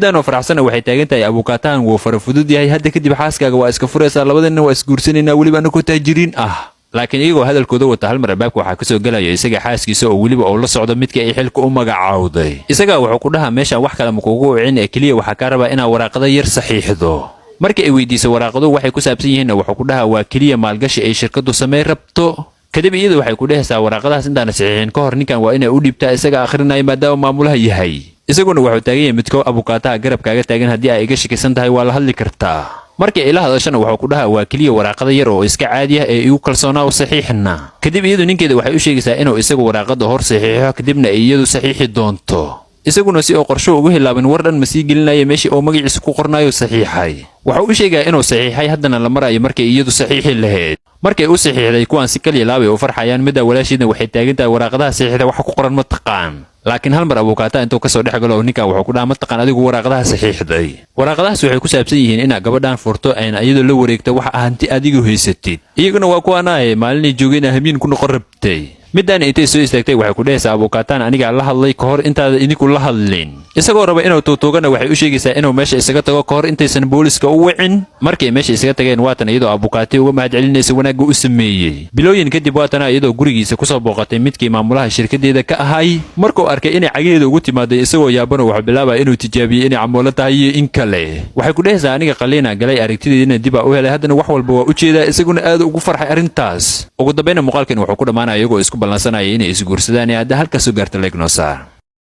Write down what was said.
Midaanoo faraxsana waxay taagan tahay, abukaatahan wuu fara fudud yahay, hadda kadib xaaskaaga waa iska furaysaa, labadana waa isguursanaynaa, weliba anakoo taajiriin ah. Laakiin iyagoo hadalkooda wata, hal mar albaabka waxaa kasoo gelaya isaga xaaskiisa oo weliba uu la socdo midka ay xilka u magacaawday. Isagaa wuxuu ku dhahaa, meeshaan wax kale ma kuugu wicin ee keliya waxaa kaa rabaa inaad waraaqada yar saxiixdo. Markii ay weydiiso waraaqadu waxay ku saabsan yihiinna, wuxuu ku dhahaa waa keliya maalgashi ay shirkaddu samey rabto. Kadib iyada waxay ku dhehaysaa, waraaqadahaas intaana saxiixin ka hor ninkan waa inay u dhiibtaa, isaga akhrinaya maadaama maamulaha yahay. Isaguna wuxuu taagan yahay, midkoo abukaataha garabkaaga taagan, haddii ay iga shakisan tahay waa la hadli kartaa. Markii ay la hadashana, wuxuu ku dhahaa waa keliya waraaqada yar oo iska caadi ah ee igu kalsoonaa u saxiixna. Kadib iyadu ninkeeda waxay u sheegaysaa inuu isagu waraaqada hor saxiixo, kadibna ay iyadu saxiixi doonto. Isaguna si uu qorsho ugu hilaabin, war dhan ma sii gelinaya, meeshii oo magaciisa ku qornayo saxiixay. Wuxuu u sheegayaa inuu saxiixay, haddana la marayo markay iyadu saxiixi lahayd. Markay u saxiixday, kuwaan si kaliya laabay u farxayaan. Midda walaashiidna waxay taagan tahay, waraaqadaha saxiixda waxa ku qoran ma taqaan? Laakiin hal mar abukaata intuu kasoo dhex galo oo ninkan wuxuu ku dhaha, ma taqaan adigu waraaqadaha saxiixday? Waraaqadahaas waxay ku saabsan yihiin inaad gabadhan furto, ayna iyadoo la wareegto waxa hanti adigu haysatid. Iyaguna waa kuwaanaahe maalinay joogeen hamiin ku noqon rabtay. Midaan intay soo istaagtay waxay ku dhehaysaa, abuukaataan anigaa la hadlay ka hor intaada idinku la hadlin. Isagoo raba inuu tuutuugana, waxay u sheegaysaa inuu meesha isaga tago ka hor intaysan booliska u wicin. Markay meesha isaga tageen, waatan iyadoo abukaati uga mahadcelinaysa wanaagga u sameeyey. Bilooyin kadib, waatana iyadoo gurigiisa kusoo booqatay midkii maamulaha shirkadeeda ka ahay. Markuu arkay inay cagaheeda ugu timaaday, isagoo yaabana wuxuu bilaabaya inuu tijaabiyey inay camoolo tahay iyo in kale. Waxay ku dhehaysaa, aniga qaliina galay, aragtideedina dib aa u helay, haddana wax walba waa u jeedaa. Isaguna aad ugu farxay arrintaas. Ugu dambayna muuqaalkan wuxuu ku dhammaanaya iyagoo isku ballansanaya inay isguursadaan. Ee hadda halkaasoo gaarta, like noo saar.